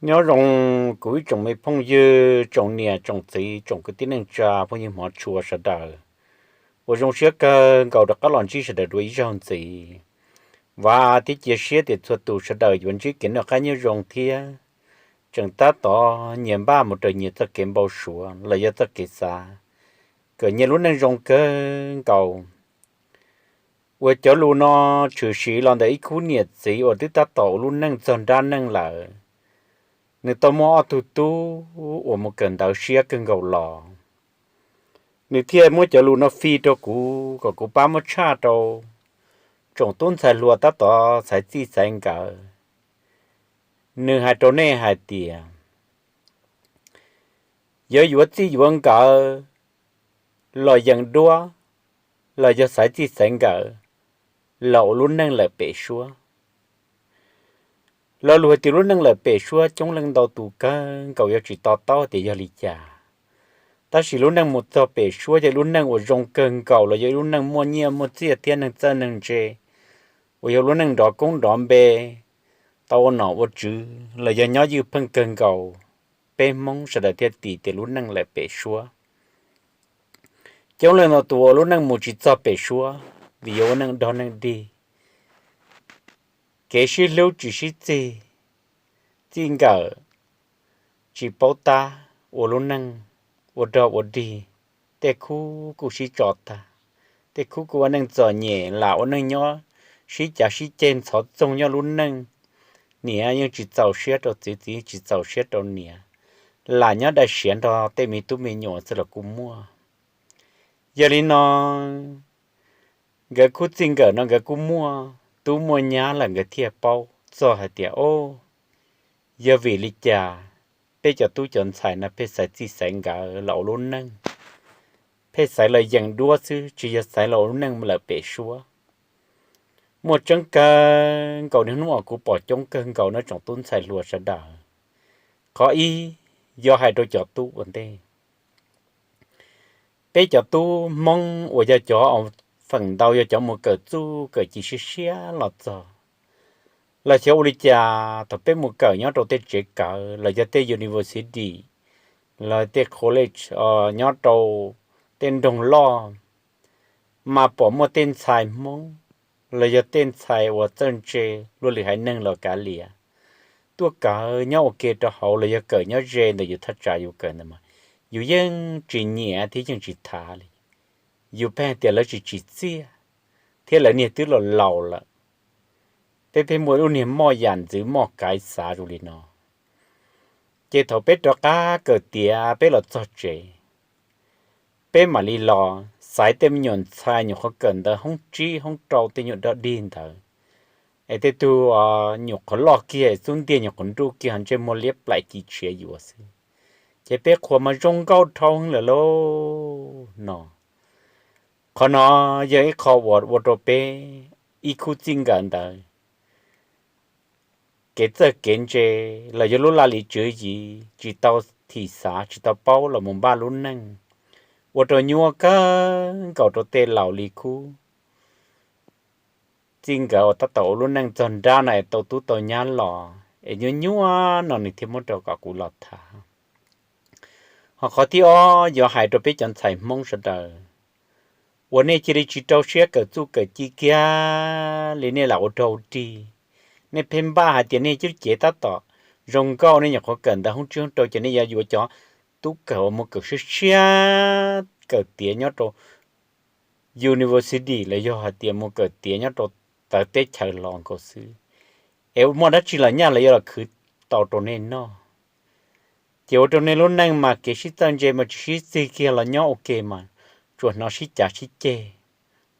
Nyob zoo kuv ib tsoom me phooj ywg, tsoom niam tsoom txiv, tsoom kwv tij neej tsa, phooj ywg hmov tshua sawv daws. Ua zoo siab kawg nkaus rov qab los ntsib sawv daws dua ib zaug ntxiv. Vam thiab cia siab tias txhua tus sawv daws yuav ntsib kev noj qab nyob zoo thiab tseem tab tom nyias npaj mus raws nyias txoj kev npau suav los yog txoj kev xav, kom nyias lub neej zoo kawg nkaus. Uas cov lus no tshwm sim los ntawm ib khub niam txiv uas twb tab tom ua lub neej txog nrab neej lawm. Nws tau muaj ob tug tub uas mus kawm ntawv siab kawg nkaus los, nws thiaj muab cov lus no fij rau kuv kom kuv pab muab tshaj rau tsoom tub ntxhais hluas tab tom xaiv txij xaiv nkawm. Nws hais rau nej hais tias, yog yuav txij yuav nkawm los yees duab, los yog xaiv txij xaiv nkawm los ua lub neej lawm pem suab. Lo lus hais tias lub neej lawm pem suab coob leej ntau tus kawg nkaus yuav tsis to taub tias yog li cas. Tab sis lub neej mus txog pem suab yog ib lub neej uas zoo kawg nkaus los yog ib lub neej muaj nyiaj muaj txiaj thiab neeg txawj neeg ntse, uas yog lub neej nrov koob nrov npe, tau ua nom ua tswv los yog nyob ywj pheej kawg nkaus. Peb Hmoob sawv daws thiaj tis tias lub neej lawm pem suab. Coob leej ntau tus ua lub neej mus tsis txog pem suab vim yuav ua neej dog neej dig, kev sib hlub tsis sib txig, txij nkawm tsis paub tab, ua lub neej ua dog ua dig, tej khub kuj sib tso tag, tej khub kuj ua neej txom nyem, lam ua neej nyob sib cav sib ceg ntxhov txoog nyob lub neej. Niam yeej tsis txaus siab rau txiv, txiv tsis txaus siab rau niam, lam nyob dai siav nrog tej me tub me nyuam xwb los kuj muaj. Yog li no, nkawd khub txij nkawm no nkawd kuj muaj tub muaj nyab lawm, nkawd thiaj paub txog hais tias, o, yog vim li cas peb cov tub cov ntxhais no pheej xaiv txij xaiv nkawm los ua lub neej, pheej xaiv los yees duab xwb, tsis yog xaiv los ua lub neej lawm pem suab. Muaj tseeb kawg nkaus niaj hnub uas kuv pom coob kawg nkaus no tsoom tub ntxhais hluas sawv daws. Qhov ib, yog hais rau cov tub ua ntej, peb cov tub Hmoob uas yog cov feem ntau yog cov mus kawm txuj kawm ci siab siab los txog, los xyov ua li cas thaum peb mus kawm nyob rau tej tsev kawm los yog tej university, los tej college, nyob rau tej nroog loj, mas pom muaj tej ntxhais Hmoob los yog tej ntxhais uas txawj ntse, luag lwm haiv neeg los kav liam, tuaj kawm nyob ua ke rau hauv los yog kawm nyob ze ntawm yus thaj tsam yus kawm ntawd mas yus yeej tsis nyiam thiab yeej tsis thav li. Yus pheej hais tias lawv tsis tsim txiaj thiab lawv niag twb los laus lawm. Peb pheej muaj lub niag moj yam ntxwv moj kaiv xav zoo li no. Ces thaum peb rov qab kawm tiav peb los txog tsev, peb mam li los xaiv tej me nyuam ntxhais nyuam qhuav kawm ntawv hoob tsib hoob rau tej nyuam dog dig ntawd, es tej tug nyuam qhuav loj kiag xub ntiag nyuam qhuav nruj kiag ho ntsej muag liab plaim ci tshiav yuav xwb, ces peb qhuas mas zoo nkauj dhau heev lawm lauj no. Qhov no yog ib qho uas ua rau peb ib khub txij nkawm ntawd kev txawj kev ntse los yog lub laj lim tswv yim tsis tau thim xav tsis tau paub los mus npaj lub neej, ua rau nyuaj kawg nkaus rau tej laus li khub txij nkawm uas tab tom ua lub neej txog nrab no es tau tub tau nyab los es nyuaj nyuaj no nws thiaj muab rau kom kuv los tham. Ho qhov thib ob yuav hais rau peb cov ntxhais Hmoob sawv daws uas nej cia li tsis rau siab kawm txuj kawm ci kiag li, nej lam ua rau rig. Nej pheej npaj hais tias nej cub cev tab tom zoo nkauj, nej nyuam qhuav kawm ntawv hoob tsib hoob rau ces nej yuav yuav cov tub kawm uas mus kawm siab siab kawm tiav nyob rau university los yog hais tias mus kawm tiav nyob rau tawv teb chaws los nkaus xwb, es muaj dab tsi los nyaj los yuav los khwv tau rau nej noj. Ces ua rau nej lub neej mas kev sib txawj ntse mas tsis sib txig kiag los nyob ua ke mas tsuas hnov sib cav sib ceg,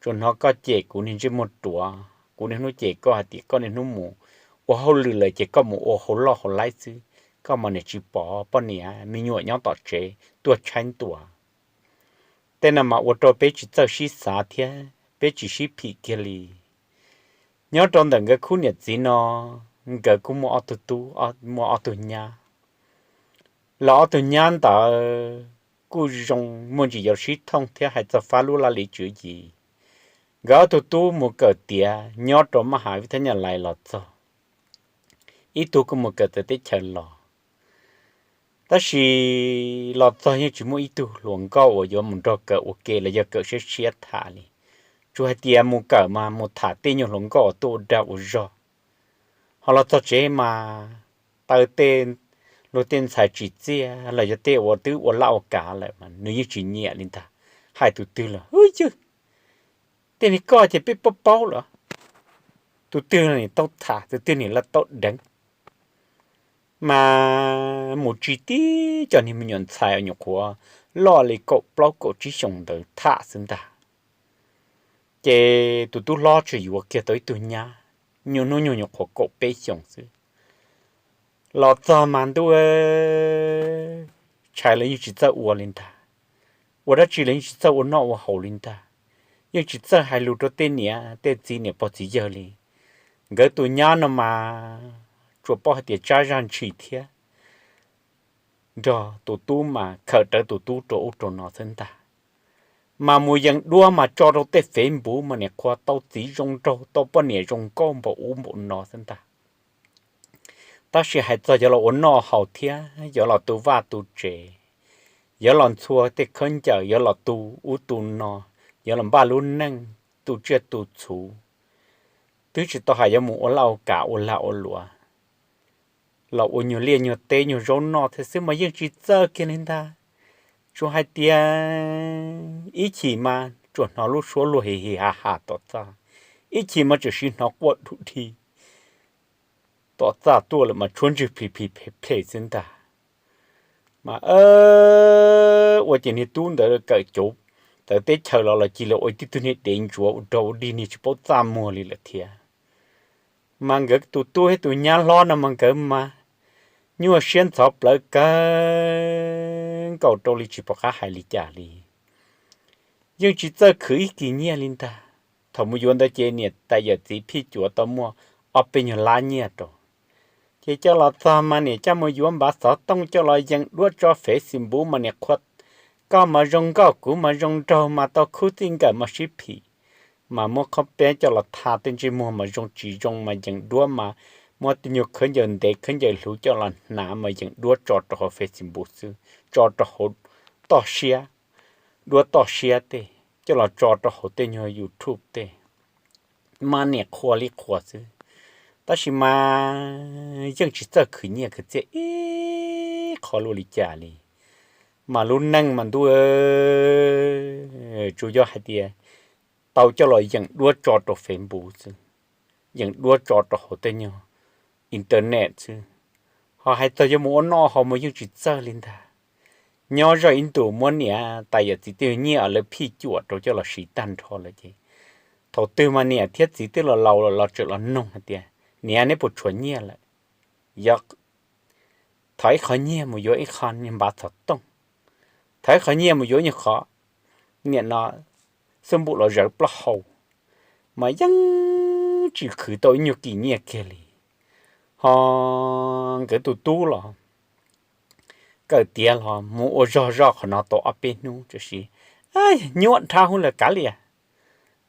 tsuas hnov koj cem kuv niag ntsej muag ruam, kuv niaj hnub cem koj hais tias koj niaj hnub mus ua hauj lwm lawm ces koj mus ua hauv loj hauv laib xwb, koj mas niam tsis pom poj niam me nyuam nyob tom tsev tuaj tshaib ntua. Tej no mas ua rau peb tsis txawj sib xav thiab peb tsis sib phim kiag li. Nyob rau ntawm nkawd khub niam txiv no, nkawd kuj muaj ob tug tub, muaj ob tug nyab. Los ob tug nyab ntawd kuj zoo muaj ntsis yuav sib thooj thiab hais txog fab lub laj lim tswv yim. Nkawd ob tug tub mus kawm tiav nyob rau maj has vib thab nyaj lais los txog, ib tug kuj mus kawm txawv teb chaws los, Tab sis los txog yeej tsis muaj ib tug hluas nkauj uas yuav mus nrog kawm ua ke los yog kawm siab siab tham li. Tsuas hais tias mus kawm mas mus tham tej nyuag hluas nkauj uas tuaj ua dag ua zog. Ho los txog tsev mas taw tej, luag tej ntxhais tsim txiaj los yog tej uas twb ua laj ua kav lawm mas nws yeej tsis nyiam li ntag. Hais tus twg los, Hwj ywg, tej niag koj ces peb paub paub lawm. Tus twg nim tau tham, tus twg nim lawv tau deev. Mas mus tsis tib cov niag me nyuam ntxhais uas nyuam qhuav loj li kaum plaub kaum tsib xyoos ntawd tham xwb ntag. Ces tus tub hlob tseem yuav kiag tau ib tug nyab nyuag hnub nyoog nyuam qhuav kaum peb xyoos xwb. Los txog mas ntuj, tshais los yeej tsis txawj ua li ntag, ua dab tsi los yeej tsis txawj ua noj ua haus li ntag, yeej tsis txawj hais lus rau tej niam tej txiv niam pog txiv yawg li. Nkawd tus nyab no mas tsuas paub hais tias tsab zaj ntshis thiab nrog tus tub mas khawm rawv tus tub rau ub rau no xwb ntag. Mas mus yees duab mas tso rau tej Facebook mas nim qhuas tau txiv zoo nraug tau poj niam zoo nkauj npaum ub npaum no xwb ntag. Tab sis hais txog yuav los ua noj haus thiab yuav los tu vaj tu tsev, yuav los ntxhua tej khaub ncaws, yuav los tu ub tu no, yuav los npaj lub neej tu tsiaj tu txhu, twb tsis tau hais yuav mus ua laj ua kam ua lag ua luam, los ua nyuag liaj nyuag teb nyuag zaub noj thiab xwb mas yeej tsis txawj kiag li ntag. Tsuas hais tias ib chim mas tsuas hnov lub suab luag hi hi ha ha tom txaj, ib chim mas tsuas sim hnov quaj dub dhi tom txaj tuaj lawm mas tshuab ntswg plis plis phem phem xwb ntag. Mas ua ces niag tub ntawd kawm cov tawv teb chaws los los cia li ua tib tug niag dev ntsuav ua rog ua dig niag tsis paub txaj muag li lawm thiab. Mas nkawd tus tub thiab tus nyab hlob no mas nkawd mas nyuaj siab ntxhov plawv kawg nkaus rau li tsis pom qab hais li cas li. Yeej tsis txawj khwv ib kis nyiaj li ntag. Thaum mus yuav ntawd ces niam tais yawm txiv phij cuav tau muaj ob peb nyuag lab nyiaj rau. Ces coj los txog mas niam coj mus yuav npav xov tooj coj los yees duab tso Facebook mas niam qhuas, koj mas zoo nkauj kuv mas zoo nraug mas tau khub txij nkawm mas sib phim. Mas muab qhob peb coj los tha tej ntsej muag mas zoo tsis zoo mas yees duab mas muab tej nyuag khaub ncaws ntev khaub ncaws hluv coj los hnav mas yees duab tso rau hauv Facebook xwb, tso rau hauv toj siab, duab toj siab tej coj los tso rau hauv tej nyuag YouTube tej. Mas niam qhuas li qhuas xwb, tab sis mas yeej tsis txawj khwv nyiaj khwv txiaj ib qho luaj li cas li. Mas lub neej mas ntuj, tsuas yog hais tias tau coj los yeem duab tso rau Facebook xwb, yeem duab tso rau hauv tej nyuag internet xwb. Ho hais txog yuav mus ua noj haus mas yeej tsis txawj li ntag. Nyob zoj ib ntus muab niam tais yawm txiv tej nyiaj lawv phij cuam rau coj los siv tag nrho lawm ces thaum twg mas niam thiab txiv twb los laus los tseem los noog hais tias, niam, neb puas tshuav nyiaj lawm? Yog, thov ib qho nyiaj mus yuav ib qho npav xov tooj, thov ib qho nyiaj mus yuav nyuag qhov, niam no, xub npum los zawv plaub hau, mas yeej tsis khwv tau ib nyuag kis nyiaj kiag li. Ho nkawd tus tub los kawm tiav los mus ua zog zoj qhov no tau ob peb hnub tiam sis nyuaj dhau hwv lawm kav liam.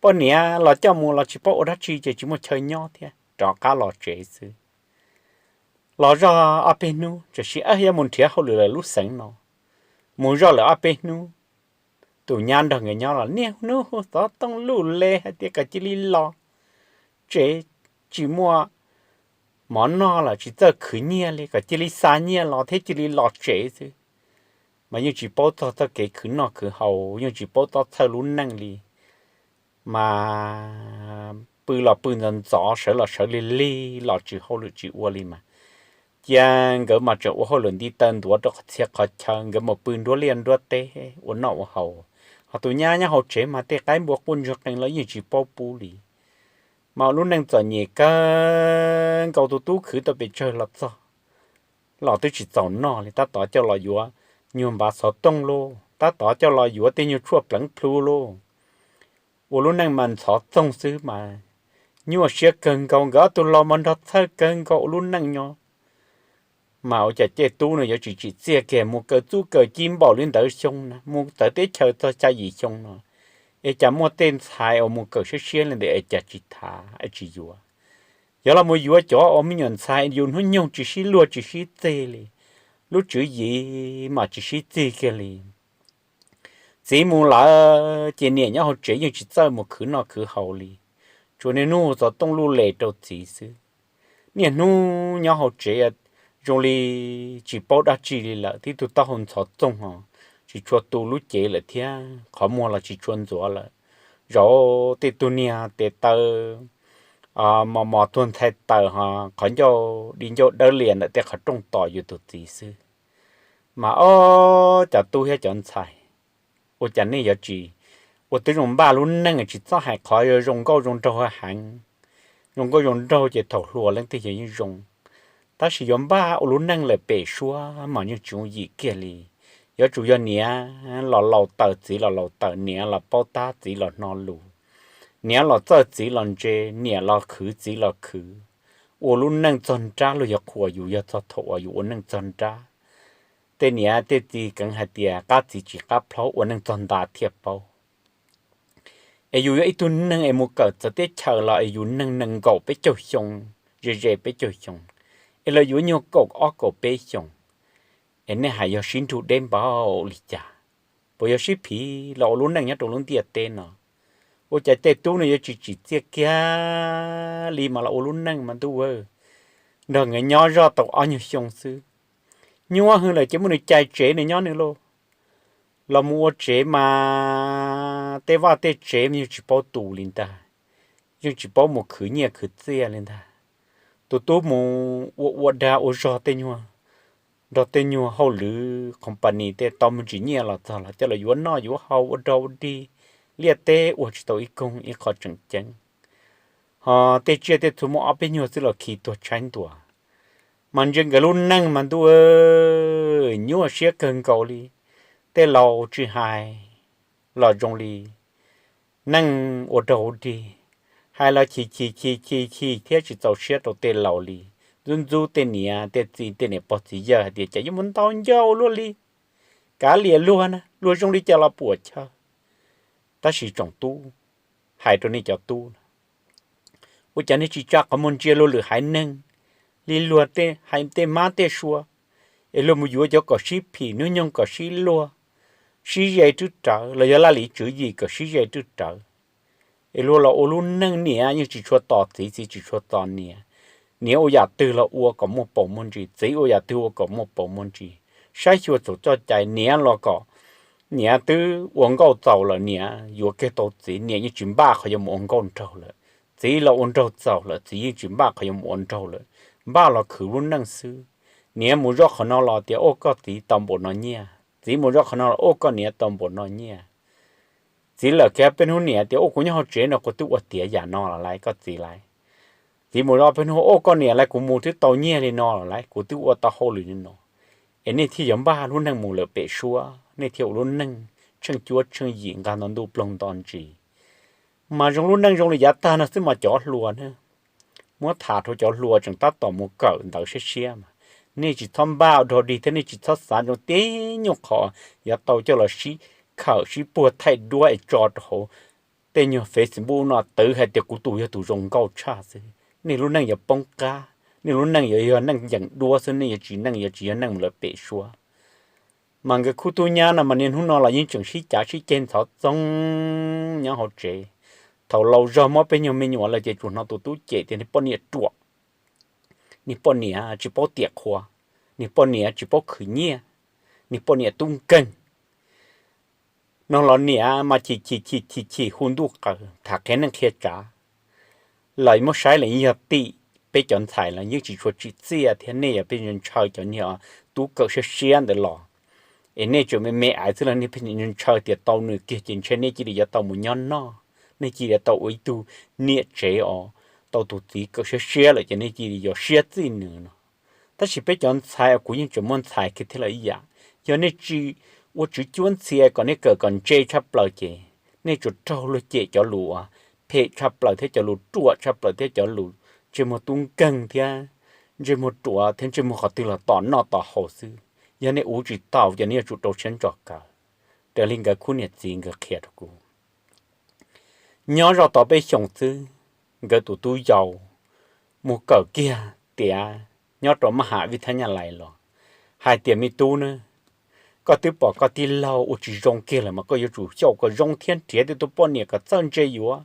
Poj niam los coj mus los tsis paub ua dab tsi ces tsis muaj chaw nyob thiab rov qab los tsev xwb. Los zoj ob peb hnub tiam sis yuav mus nrhiav hauj lwm lawm lub xeev no, mus zoj lawm ob peb hnub, tus nyab nrog nkawd nyob los niaj hnub hu xov tooj luj le hais tias kom cia li los tsev, tsis muaj mov noj lawm tsis txawj khwv nyiaj li, kom cia li xa nyiaj los thiab cia li los tsev xwb. Mas yeej tsis paub txog txoj kev khwv noj khwv haus, yeej tsis paub txog txawj lub neej li. Mas pw los pw ntxov ntxov, sawv los sawv lig lig, los tsis hauj lwm tsis ua li mas cia nkawd mas tseem ua hauj lwm nti taw ntuav rau qhov txhia qhov chaw, nkawd mus pw nruab liaj nruab teb ua noj ua haus. Ho tus nyab nyob hauv tsev mas tej qaib npua quaj ntsuag qees los yeej tsis paub pub li. Mas ua lub neej txom nyem kawg nkaus, tus tub khwv tau pes tsawg los txog los twb tsis txaus noj li, tab tom coj los yuav nyuag npav xov tooj lauj, tab tom coj los yuav tej nyuag tshuaj pleev plhu lauj. Ua lub neej mas ntxhov txoog xwb mas nyuaj siab kawg nkaus, nkawd ob tug laus mas nrog txhawj kawg nkaus ua lub neej nyob. Mas ua cas cej tub no yuav tsis tsim txiaj kiag, mus kawm txuj kawm ci npaum li ntawd xyoo na, mus tawv teb chaws txog xya yim xyoo no, es cas muaj tej ntxhais uas mus kawm siab siab li ntawd es cas tsis tham es tsis yuav. Yog los mus yuav cov uas me nyuam ntxhais yus hnub nyoog tsis sib luag tsis sib txeg li, lub tswv yim mas tsis sib txig kiag li. Txiv mus lawm ces niam nyob hauv tsev yeej tsis txawj mus khwv noj khwv haus li, tsuas niaj hnub ua xov tooj luj les rau txiv xwb. Niaj hnub nyob hauv tsev zoo li tsis paub dab tsi li lawm, tib tug taub hau ntxhov txoog os, tsis tshua tu lub cev lawm thiab qhov muag los tsis tshua ntxuav lawm. Zaum tej tug niag tes taw mos mos tuag ntxhais taws ho qhov ncauj di ncauj dawb lias ntawm tej qhov rooj tos yus tus txiv xwb. Mas ob cov tub thiab cov ntxhais, ua cas nej yuav tsis ua tib zoo npaj lub neej, tsis txhob hais qhov yuav zoo nkauj zoo nraug heev, zoo nkauj zoo nraug ces thaum hluas leej twg yog yeej zoo, tab sis yuav npaj ua lub neej lawm pem suab mas yeej tsis yooj yim kiag li. Yuav tsum yog niam los laus taws, txiv los laus taws, niam los paub tab txiv los hno lus, niam los txawj txiv los ntse, niam los khwv txiv los khwv. Ua lub neej txog nrab luag yuav qhuas yus yog txog thaum uas yus ua neej txog nrab. Tej niam tej txiv keev hais tias qab txiv tsis qab plhaub, ua neej txog nta thiaj paub. Es yus yog ib tug neeg es mus kawm txawv teb chaws los es yus neeg nees nkaum peb caug xyoo, ze ze peb caug xyoo, es lawv yuav nyuag kaum ob kaum peb xyoos, es nej hais yog sib nrug deb npaum li cas? Puas yog sib phiv los ua lub neej nyob rau lub ntiaj teb no? Ua cas tej tub no yuav tsis tsim txiaj kiag li mas los ua lub neej mas ntuj aw, nrog nkawd nyob zoj tau ob nyuag xyoo xwb, nyuaj hwv lawm ces muab nws cais tsev nws nyob nws lauj. Los mus ua tsev mas tej vaj tej tsev mas yeej tsis paub tu li ntag, yeej tsis paub mus khwv nyiaj khwv txiaj li ntag. Tus tub mus ua ua dag ua zog tej nyuag, nrog tej nyuag hauj lwm company tej tau me ntsis nyiaj los txog los coj los yuav noj yuav haus ua dog ua dig, liaj teb ua tsis tau ib koog ib qho tseem ceeb. Ho tej tsiaj tej txhu muaj ob peb nyuag xwb los khi tuag tshaib ntua. Mas ntsia nkawd lub neej mas ntuj, nyuaj siab kawg nkaus li. Tej laus tsis hais los zoo li neej ua dog ua dig, hais los chim chim chim chim chim thiab tsis txaus siab rau tej laus li. Ntxub ntxub tej niam tej txiv tej niam pog txiv yawg hais tias cas yuav mus ntaus ncauj luaj li, kav liam luag na, luag zoo li cas los puam chaw. Tab sis tsoom tub, hais rau nej cov tub na, ua cas nej tsis tsa qhov muag ntsia luag lwm haiv neeg li luag hais tej mab tej sua, es luag mus yuav cov kom sib phim hnub nyoog kom sib luag, sib ze rwb rawv los yog laj lim tswv yim kom sib ze rwb rawv. Es luag los ua lub neej niam yeej tsis tshua tos txiv, txiv tsis tshua tos niam. Niam ua yam twg los ua kom muaj paus muaj ntsis, txiv ua yam twg ua kom muaj paus muaj ntsis. Saib xyuas txaus txoj cai, niam los kom niam twb ua nkauj txaus lawm niam yuav kiag tau txiv, niam yeej tsis npaj qhov yuav mus ua nkauj nraug lawm. Txiv los ua nraug txaus lawm, txiv yeej tsis npaj qhov yuav mus ua nraug lawm, npaj los khwv lub neej xwb. Niam mus zoj qhov no los tias ua koj txiv tau npaum no nyiaj, txiv mus zoj qhov no los ua koj niam tau npaum no nyiaj. Txiv lawm kiag peb hnub niam tias ua kuv nyob hauv tsev no kuv twb ua tiav yam no los laiv koj txiv laiv. Txiv mus zoj peb hnub ua koj niam laiv kuv mus twb tau nyiaj li no los laiv kuv twb ua tau hauj lwm li no. Es nej thiaj yuav npaj lub neej mus lawm pem suab, nej thiaj ua lub neej tsheej cuab tsheej yim nqa nto ntuj ploog nto ntsis. Mas zoo lub neej zoo li yav tag no xwb mas cov hluas na, muab tham rau cov hluas tseem tab tom mus kawm ntawv siab siab mas, nej tsis txhob npaj ua dog dig thiab nej tsis txhob xav zoo tib nyuag qhov yuav tau coj los sib khawm sib puag thaij duab es tso rau hauv tej nyuag Facebook no twv hais tias kuv tus yog tus zoo nkauj tshaj xwb. Nej lub neej yuav poob qab, nej lub neej yuav yog neej yeem duab xwb, nej yuav tsis neej yuav tsis yog neej mus lawm pem suab. Mas nkawd khub tub nyab no mas niaj hnub no los yeej tseem sib cav sib ceg ntxhov txoog nyob hauv tsev. Thaum laus zog muab peb nyuag me nyuam lawm ces tsuas hnov tus tub cem tias niag poj niam ruam, niag poj niam tsis paub tiam qhua, niag poj niam tsis paub khwv nyiaj, niag poj niam tub nkeeg. No los niam mas chim chim chim chim chim hu ntuj qaws tham qhia neej qhia tsav. Lawv muab saib lawm yeej yog tim peb cov ntxhais los yeej tsis tshua tsim txiaj thiab, nej yog pheej ntshaw cov niag tub kawm siab siab ntawd los, es nej tseem me me aiv xwb los nej pheej ntshaw tias tau nws kiag ces ntshe nej cia li yuav tau mus nyob noj, nej cia li yuav tau ua ib tug niam tsev os, tau tus txiv kawm siab siab lawm ces nej cia li yuav siab txij nws no. Tab sis peb cov ntxhais kuv yeej tseem muaj ntxhais kiag thiab lawm ib yam. Yog nej tsis ua tswv cuab ntxhias kom nej kawm kom ntse tshaj plaws ces nej tsuas raug luag cem cov lus phem tshaj plaws thiab cov lus ruam tshaj plaws thiab cov lus ntsej muag tub nkeeg thiab ntsej muag ruam thiab ntsej muag qhov twg los tom noj tom haus xwb. Yog nej uv tsis tau ces nej yuav tsum rau siab ntso kawm, raws li nkawd khub niam txiv nkawd qhia rau kuv. Nyob zoj tau peb xyoos xwb, nkawd tus tub yau mus kawm kiag tiav nyob rau maj ham vij thab nyaj lais los, hais tias me tub na, koj twb pom koj tij laug ua tsis zoo kiag lawm mas koj yuav tsum xyaum kom zoo thiab nrhiav tej tus poj niam kom txawj ntse yuav.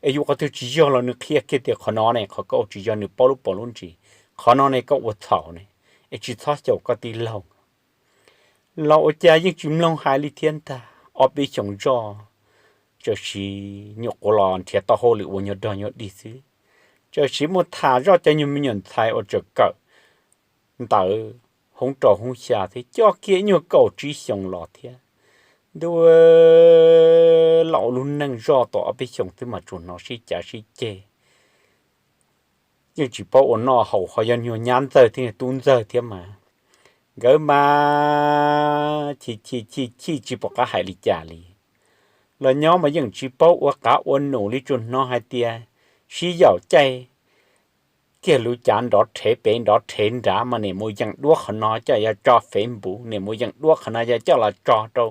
Es yus qhov twg tsis yog los nws qhia kiag tias qhov no ne qhov koj ua tsis yog, nws paub lub pov lub ntsis, qhov no ne koj ua txhaum ne, es tsis txhob xyaum koj tij laug. Los ua cas yeej tsis mloog hais li thiab ntag. Ob peb xyoos zoj, tsawm sis nyuam qhuav los nrhiav tau hauj lwm ua nyuag dog nyuag dig xwb, tsawm sis muaj tham zoj cov nyuag me nyuam ntxhais uas tseem kawm ntawv hoob rau hoob xya thiab, coj kiag ib nyuag kaum tsib xyoos los thiab. Ntuj, los ua lub neej zoj tau ob peb xyoos xwb mas tsuas hnov sib cav sib ceg. Yeej tsis paub ua noj haus, ho yog nyuag nyab ntxawg thiab nyuag tub ntxawg thiab mas, nkawd mas chim chim chim chim tsis pom qab hais li cas li. Los nyob mas yeej tsis paub ua qav ua num li, tsuas hnov hais tias sib yaum caij kiag lub cav nrov rhev pem nrov rhev nrad mas niam mus yeem duab qhov no coj yog tso Facebook, niam mus yeem duab qhov no yog coj los tso rau,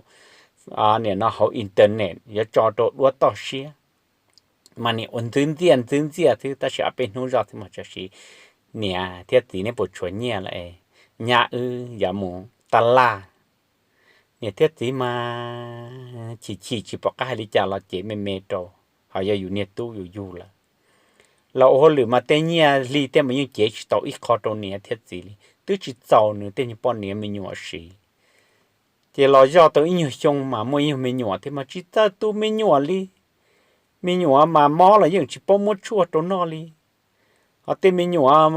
niam no hauv internet yuav tso rau duab toj siab. Mas niam ua ntxwb ntxiaj ntxwb ntxiaj xwb, tab sis ob peb hnub zoj xwb mas tsawm sis, niam thiab txiv neb puas tshuav nyiaj lawm, nyab wb yuav mus taj laj. Niam thiab txiv mas chim chim tsis pom qab hais li cas los cev me me rau, ho yog yus niag tub yus yug lawm. Los ua hauj lwm mas tej nyiaj hli tej mas yeej cev tsis tau ib qho rau niam thiab txiv li, twb tsis txaus nws tej nyuag poj niam me nyuam siv. Ces los zoj tau ib nyuag xyoo mas muaj ib nyuag me nyuam thiab mas tsis txawj tu me nyuam li. Me nyuam mas mob los yeej tsis paub muab tshuaj rau noj li. Ho tej me nyuam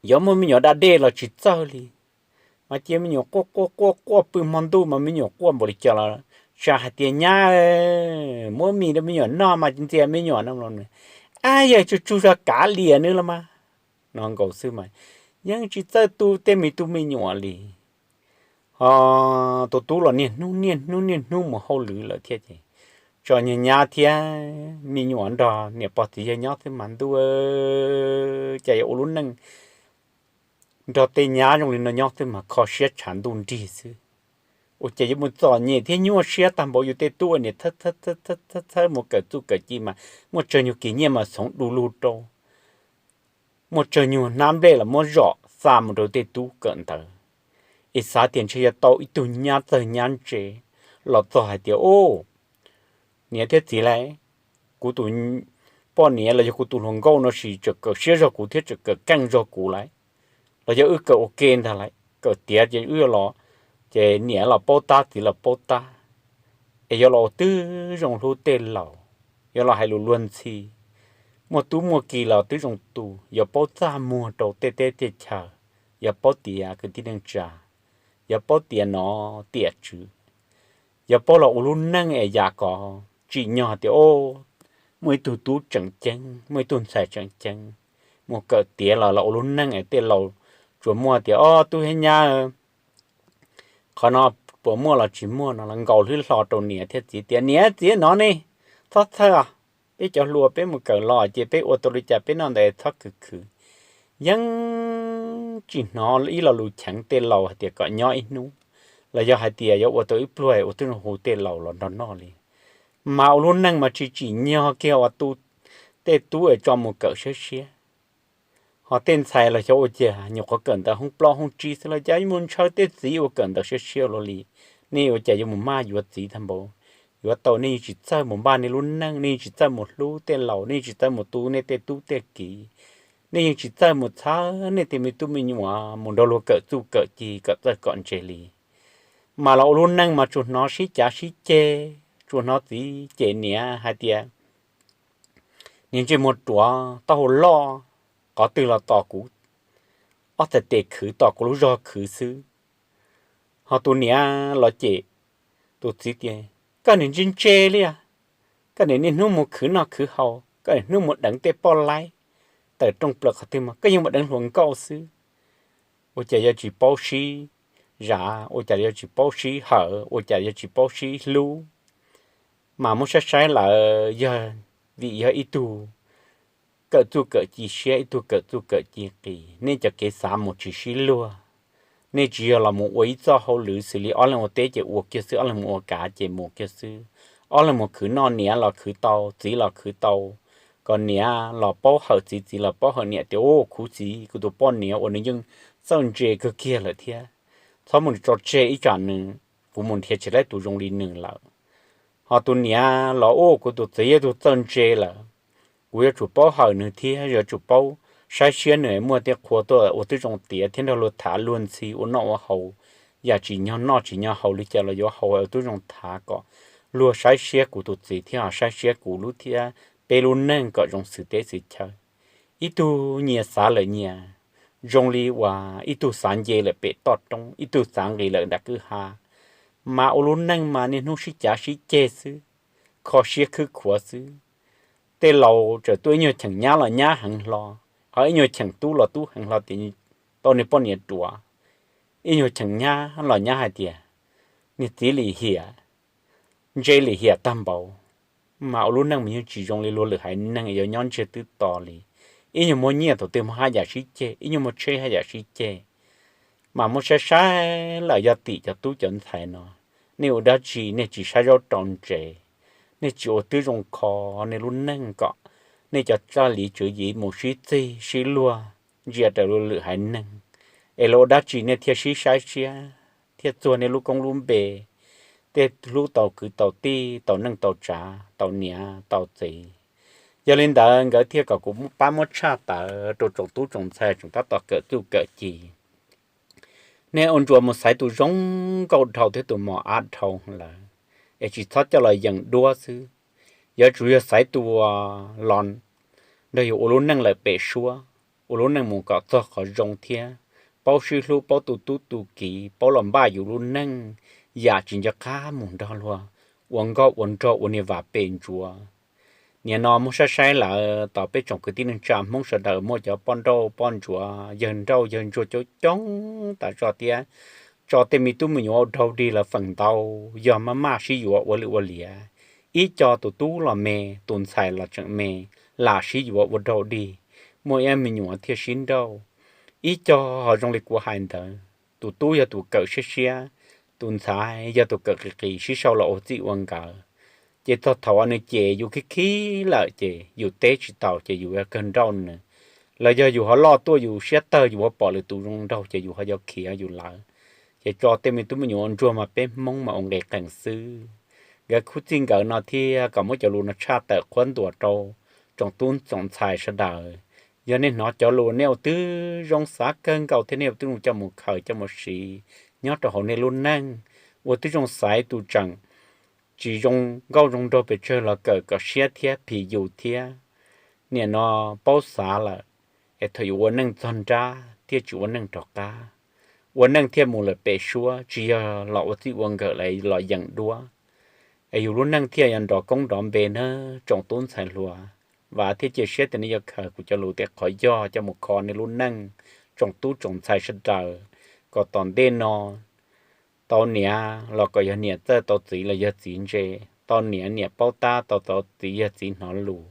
yuav muaj me nyuam da dej los tsis txawj li, mas cia me nyuam quaj quaj quaj quaj pw hmo ntuj mas me nyuam quaj npaum li cas los tsa hais tias nyab, muab mis rau me nyuam noj mas ntxias me nyuam no. Ab, yog tsuj tsuj zog kav liam nws los mas, no nkaus xwb mas yeej tsis txawj tu tej me tub me nyuam li. Ho tus tub los niaj hnub niaj hnub niaj hnub mus hauj lwm lawm thiab ces tso nyuag nyab thiab me nyuam nrog niam pog txiv yawg nyob xwb mas ntuj, cas yuav ua lub neej nrog tej nyab zoo li no nyob xwb mas kho siab tshav ntuj nrig xwb. Ua cas yuav mus txom nyem thiab nyuaj siab tag npaum yus tej tub niam txhawb mus kawm txuj kawm ci mas muaj tsawg nyuag kis nyiaj mas xoov du lug rau, muaj tsawg nyuag hnab nplej los muab zom xa mus rau tej tub kawm ntawv. Es xav tias ntshe yuav tau ib tug nyab txawg nyab ntse los txog hais tias, u, niam thiab txiv lauj, kuv tus poj niam los yog kuv tus hluas nkauj no sis tseem kawm siab zog kuv thiab tseem kawm keej zog kuv lauj, los yog wb kawm ua ke ntag lauj, kawm tiav ces wb yuav los, ces niam los paub tab txiv los paub tab, es yuav los ua twb zoo hlub tej laus, yuav los hais lus luag ntxhi, muaj tub muaj ki los twb zoo tu, yuav paub txaj muag rau tej teb tej chaw, yuav paub tias kwv tij neej tsa, yuav paub tias nom tiam tswv, yuav paub los ua lub neej es yam kom tsim nyog tias, o, muaj ib tug tub tseem ceeb, muaj ib tug ntxhais tseem ceeb, mus kawm tiav los los ua lub neej es tej laus tsuas muaj tias, o, tub thiab nyab, qhov no puas muaj los tsis muaj no los nkaus hlwb hlo rau niam thiab txiv tias, niam txiv, no ne, txhob txhawj os, peb cov hluas peb mus kawm los ces peb ua tau li cas peb noj ntawd, txhob khwv khwv. Yeej tsis hnov ib lo lus cheev tej laus hais tias kom nyob ib hnub, los yog hais tias yuav ua tau ib pluag ua twb zoo hu tej laus los nrog noj li. Mas ua lub neej mas tsis tsim nyog kiag uas tu tej tub es tso mus kawm siab siab. Ho tej ntxhais los xyov ua cas nyuam qhuav kawm ntawv hoob plaub hoob tsib xwb los cas mus ntshaw tej txiv uas kawm ntawv siab siab ua luaj li. Nej ua cas yuav mus maj yuav txiv tag npaum? Yuav tau nej yeej tsis txawj mus npaj nej lub neej, nej yeej tsis txawj mus hlub tej laus, nej yeej tsis txawj mus tu nej tej tub tej kiv, nej yeej tsis txawj mus txhawb nej tej me tub me nyuam mus nrog luag kawm txuj kawm ci kom txawj kom ntse li. Mas los ua lub neej mas tsuas hnov sib cav sib ceg, tsuas hnov txiv cem niam hais tias, niag ntsej muag ruam, taub hau loj, qhov twg los tos kuv ob txhais tes khwv, tos kuv lub zog khwv xwb. Ho tus niam los cem tus txiv tias, koj niag ntse ntse li, koj niaj hnub mus khwv noj khwv haus, koj niaj hnub mus deev tej poj laib, tawm rooj plaws qhov twg mas koj yeej mus deev hluas nkauj xwb. Ua cas yuav tsis paub sib zam, ua cas yuav tsis paub sib hawm, ua cas yuav tsis paub sib hlub? Mas muab saib saib lawm yog vim yog ib tug kawm txuj kawm ci siab, ib tug kawm txuj kawm ci qis, nej cov kev xav mus tsis sib luag. Nej tsis yog los mus ua ib txoj hauj lwm xws li ob leeg ua teb ces ua kiag xwb, ob leeg mus ua kav ces mus kiag xwb, ob leeg mus khwv noj niam los khwv tau, txiv los khwv tau, kom niam los paub hawm txiv, txiv los paub hawm niam tias, Ub, kuv txiv, kuv tus poj niam uas nws yeej txawj ntse kawg kiag lawm thiab, txhob mus tso tseg ib tsam nws, kuv mus nrhiav tsis tau tus zoo li nws lawm. Ho tus niam los, Ub, kuv tus txiv yog tus txawj ntse lawm, kuv yuav tsum paub hawm nws thiab yuav tsum paub saib siab nws, muaj tej qhua tuaj ua tib zoo tiav thiab nrog luag tham luag ntxhi ua noj ua haus, yam tsim nyog noj tsim nyog haus li cas los yuav haus ua tib zoo tham kom luag saib siab kuv tus txiv thiab ho saib siab kuv lub thiab peb lub neej kom zoo xws teb xws chaw. Ib tug nyias xav lawm nyias, zoo li uas ib tug xav nce lawm pem toj roob, ib tug xav nqis lawm nram kwj ha, mas ua lub neej mas niaj hnub sib cav sib ceg xwb, kho siab khwb khuav xwb. Tej laus txawm tuaj ib nyuag cheem nyab los nyab heev hlo, ho ib nyuag cheem tub los tub heev hlo tias tau niag poj niam ruam, ib nyuag cheem nyab los nyab hais tias niag txiv lim hiam, ntse lim hiam tag npaum. Mas ua lub neej mas yeej tsis zoo li luag lwm haiv neeg yuav nyob ntsiag twb to li. Ib nyuag muaj nyiaj thaum twg muaj haj yam sib ceg, ib nyuag muaj tsheb haj yam sib ceg. Mas muab saib saib lawm yog tim cov tub cov ntxhais no, nej ua dab tsi nej tsis saib zaub rau ntses, nej tsis ua tib zoo kho nej lub neej kom nej cov tsaj li tswv yim mus sib txig sib luag ntsia raws luag lwm haiv neeg, es los ua dab tsi nej thiaj sib saib siab thiaj txuag nej lub koob lub npe, thiaj hlub tau kwv tau tij, tau neej tau tsav, tau niam tau txiv. Yog li ntawd nkawd thiaj kom kuv pab muab tshaj tawm rau tsoom tub tsoom ntxhais tseem tab tom kawm txuj kawm ci. Nej ua ntsuas mus xaiv tus zoo nkauj dhau thiab tus mos ab dhau lawm, es tsis txhob coj los yeem duab xwb. Yuav tsum yog xaiv tus uas los nrog yus ua lub neej lawm pem suab, ua lub neej mus kom txog qhov zoo thiab paub sib hlub, paub tu tub tu kiv, paub los npaj yus lub neej, yam tsis nco qab mus nrog luag ua nkauj ua nraug ua niag vam pem ntsuav. Niaj no muab saib saib lawm tom peb tsoom kwv tij neej tsa Hmoob sawv daws muaj cov poj nrauj poj ntsuav, yawg nrauj yawg ntsuag coob coob tas zog thiab tso tej me tub me nyuam ua dhau dig lawv feem ntau, yog maj maj sib yuav ua lwj ua liam. Ib co tus tub los me, tus ntxhais los tseem me, lam sib yuav ua dhau dig, muaj ib me nyuam thiaj sib nrauj. Ib co ho zoo li kuv hais ntawd, tus tub yog tus kawm siab siab, tus ntxhais yog tus kawm qis qis sib sau los ua txij ua nkawm. Ces txog thaum uas nws cem yus khib khib lawm ces yus teb tsis tau ces yus yuav kawg nrauj nws. Los yog yus ho loj tuaj yus siab tawg yus ho pom lwm tus zoo nraug ces yus ho yuav khiav yus lawm. Ces tso tej me tub me nyuam ua ntsuag mas peb Hmoob mas ua nqis qees xwb. Nkawd khub txij nkawm no thiab kom muab cov lus no tshaj tawm qhuab ntuas rau tsoom tub tsoom ntxhais sawv daws. Yog nej hnov cov lus nej ua tib zoo xav kawg nkaus thiab nej ua tib zoo coj mus khaws coj mus siv nyob rau hauv nej lub neej, ua tib zoo xaiv tus tseem tsis zoo nkauj zoo nraug pes tsawg los kawm kom siab thiab phim yus thiab. Niaj no paub xav lawm, es thaum yus ua neej txog nrab thiaj tsis ua neej rov qab, ua neej thiaj mus lawm pem suab, tsis yog los ua txij ua nkawm los yeem duab. Es yus lub neej thiaj yuav nrov koob nrov npe nawb tsoom tub ntxhais hluas. Vam thiab cia siab tias nej yuav khaws kuv cov lus tej qhov yog coj mus kho nej lub neej, tsoom tub tsoom ntxhais sawv daws, kom tom ntej no tau niam los kom yog niam txawj, tau txiv los yog txiv ntse, tau niam niam paub tab, tau txiv yog txiv hnov lus,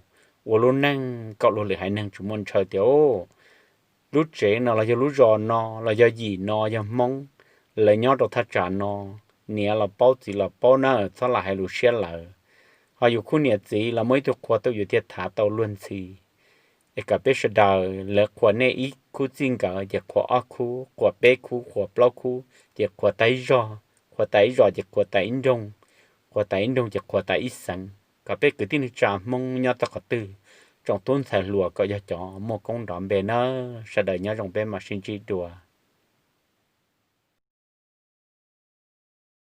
ua lub neej kom luag lwm haiv neeg tsis muaj ntshaw tias lub tsev no los yog lub zos no los yog yim no yog Hmoob, lawv nyob rau thaj tsam no, niam los paub txiv los paub na, txhob lam hais lus siab lawv. Ho yus khub niam txiv los muaj ib tug qhua tuaj yus thiaj thav tau luag ntxhi. Es kom peb sawv daws lawv qhuas nej ib khub txij nkawm ces qhuas ob khub, qhuas peb khub, qhuas plaub khub ces qhuas tas ib zos, qhuas tas ib zos ces qhuas tas ib nroog, qhuas tas ib nroog ces qhuas tas ib xeev. Kom peb kwv tij neej tsa Hmoob nyob txog qhov twg, tsoom tub ntxhais hluas kom yog cov muaj koob nrov npe nawb. Sawv daws nyob zoo, peb mam sib ntsib dua.